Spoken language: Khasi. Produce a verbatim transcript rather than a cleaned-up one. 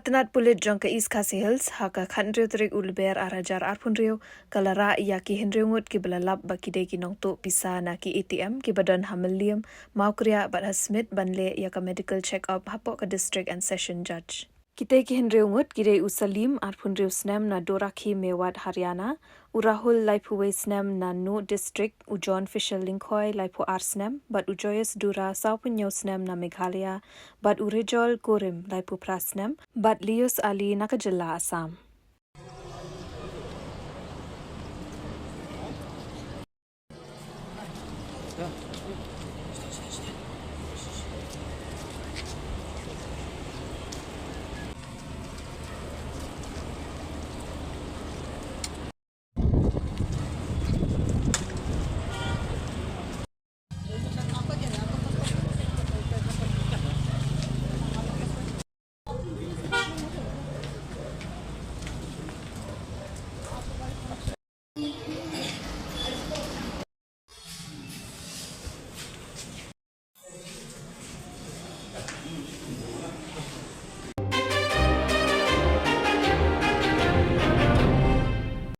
tnat pulit jong ka East Khasi Hills ha ka khathynriew tarik u Lber arhajar arphew hynriew ka la rah ïa ki hynriew ngut kiba la lap ba ki dei ki nongtuh pisa na ki A T M kiba don ha Mylliem, Mawkriah bad ha Smit ban leh ïa ka medical check-up hapoh ka District and Session Judge. Kitei ki hynriew ngut ki dei u Salim, arphew hynriew snem, na Dorakhi, Mewat, Haryana, u Rahul, laiphew wei snem, na Nuh District, u John Fisher Lyngkhoi, laiphew ar snem, bad u Joyous Dura, sawphew hynñiew snem, na Meghalaya, bad u Rejol Kurim, laiphew phra snem, bad Lius Ali, na ka jylla Assam.